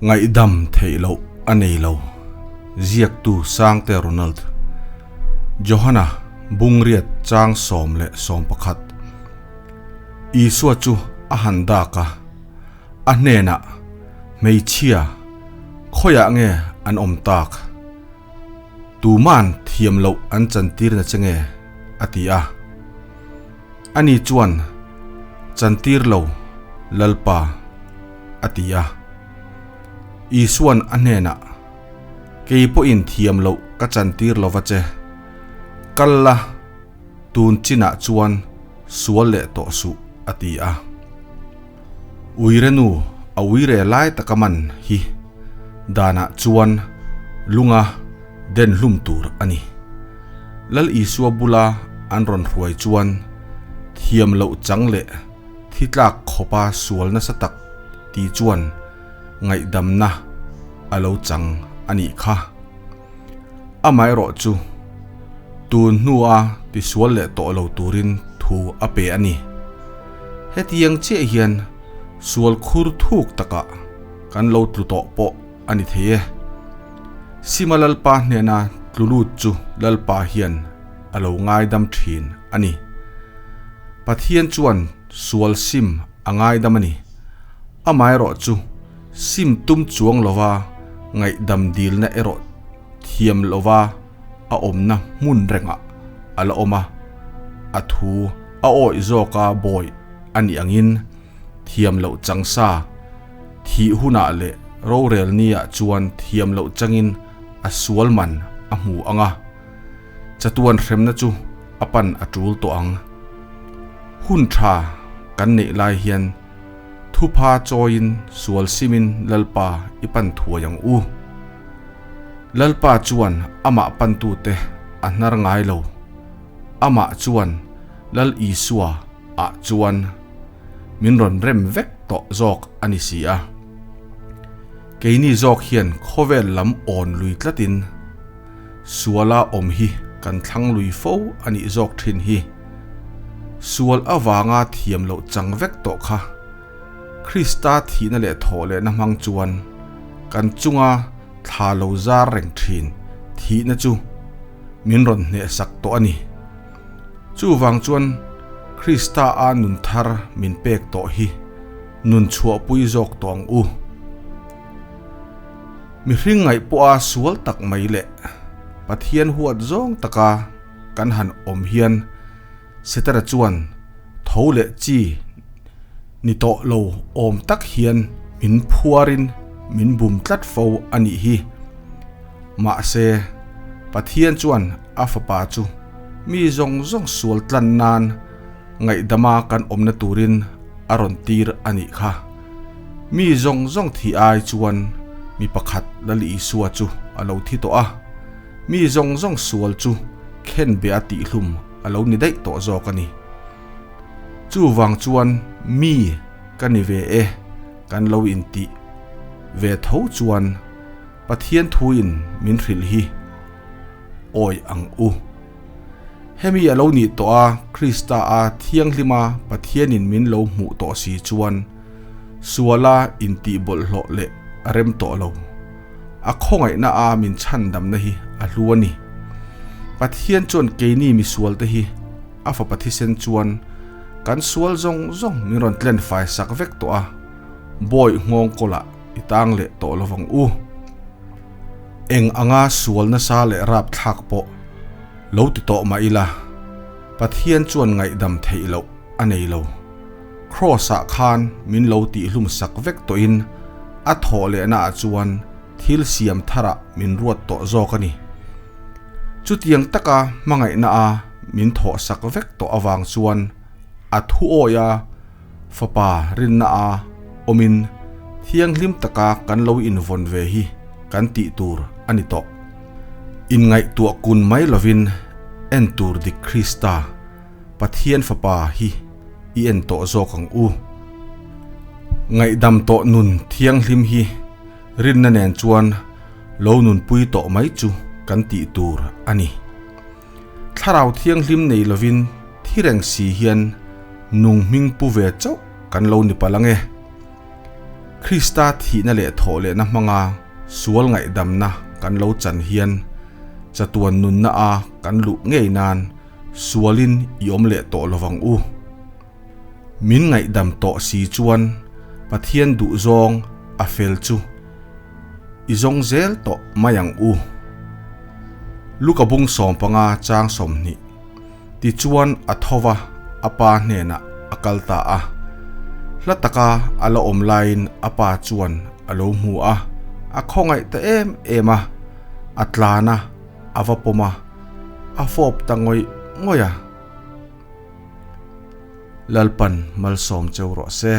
Ngaihdam theih loh a nei lo, ziaktu Sangte Ronald. Johana Bungriat chang 11. Isua chu a han dak a, a hnenah, Hmeichhia, khawiah nge an awm tak? Tuman thiam loh an chantir na che nge? a ti a. Ani chuan, Chantir lo, Lalpa, a ti a. Isuan a hnenah, Kei pawhin thiam loh ka chantir lo va che. Kal la, tun chinah chuan sual leh tawh suh, a ti a. Uire nu a uire lai taka man hi danah chuan lunga den hlum tur a ni. Lal Isua bula an rawn hruai chuan thiam loh chang leh thi tlak khawpa sual nasa tak ti chuan ngaihdamna a lo chang a nih kha. Amaherawh chu tun hnua tisual leh tawh lo turin thu a pe a ni. Hetiang chiah hian sual khur thuk takah kan lo tlu tawh pawh a ni thei e. Sima Lalpa hnena tlu lut chu Lalpa hian a lo ngaidam thin a ni. Pathian chuan sual sim a ngaidam a ni. Amaherawh chu sim tum chuang lova ngaihdam dilna erawh thiam lova a awmna hmun rengah a la awm a, a thu a awih zawka bawi a nih angin thiam loh chang sa thih hunah leh rorel niah chuan thiam loh changin a sual man a hmu ang a, chatuan hremna chu a pan a tul tawh ang. Hun tha kan neih lai hian Thupha chawiin sual simin Lalpa i pan thuai ang u. Lalpa chuan amah pantute a hnar ngai lo. Amah chuan Lal Isua ah chuan min rawn rem vek tawh zawk a ni si a. Keini zawk hian khawvel lam awn lui tlatin suala awm hi kan thlang lui fo a nih zawk thin hi. Sual avanga thiam loh chang vek tawh kha Krista thihna leh thawh lehna hmang chuan kan chunga thla lo zar reng thin thihna chu min rawn hnehsak tawh a ni. Chuvang chuan Krista a nun thar min pek tawh hi nun chhuahpui zawk tawh ang u. Mihring ngaih pawha sual tak mai leh Pathian huat zawng taka kan han awm hian Setana chuan tho leh chi ni tawh lo awm tak hian min phuarin min bum tlat fo a nih hi. Mahse, Pathian chuan a fapa chu mi zawng zawng sual tlan nan ngaihdama kan awmna turin a rawn tir a nih kha. Mi zawng zawng thih ai chuan mi pakhat Lal Isua chu a lo thi tawh a. Mi zawng zawng sual chu khenbe a tihhlum a lo ni daih tawh zawk a ni. Chuvang chuan mi ka ni ve e kan lo intih ve tho chuan Pathian thuin min hrilh hi awi ang u. Hemi a lo nih tawh a Krista a thianghlima Pathianin min lo hmuh tawh si chuan suala intih bawlhhlawh leh a rem tawh lo. A khawngaihna a min chhandamna hi a hlu a ni. Pathian chuan keini misualte hi a fapa thisen chuan kan sual zawng zawng min rawn tlen fai sak vek tawh a, bawi nghawng kawlah i tang leh tawh lo vang u. Eng anga sual nasa leh rapthlak pawh lo ti tawh mah ila, Pathian chuan ngaihdam theih loh a nei lo. Kraws-ah khan min lo tihhlum sak vek tawhin a thawh lehnaah chuan thil siam tharah min ruat tawh zawk a ni. Chutiang taka hmangaihna-a min thawh sak vek tawh avang chuan a thu awia fapa rinna-a awmin thianghlim taka kan lo invawn ve hi kan tih tur a ni tawh. Inngaihtuah kun mai lovin en tur dik Krista Pathian fapa hi i en tawh zawk ang u. Ngaihdam tawh nun thianghlim hi rinna nen chuan lo nunpui tawh mai chu kan tih tur a ni. Thlarau thianghlim nei lovin thi reng si hian nung hming pu ve chauh kan lo ni palh ang e. Krista thihna leh thawhlehna hmanga sual ngaihdamna kan lo chan hian chatuan nunna a kan luh ngei nan sualin i awm leh tawh lovang u. Min ngaihdam tawh si chuan Pathian duhzawng a fel chu i zawng zel tawh mai ang u. Luka bung 15 chang 20. Tichuan a tho va, a pa hnenah a kal ta a. Hla taka a la awm laiin a pa chuan a lo hmu a, a khawngaih ta em em a, a tlan a, a va pawm a, a fawp ta ngawih ngawih a. Lalpan malsawm cheu rawh se.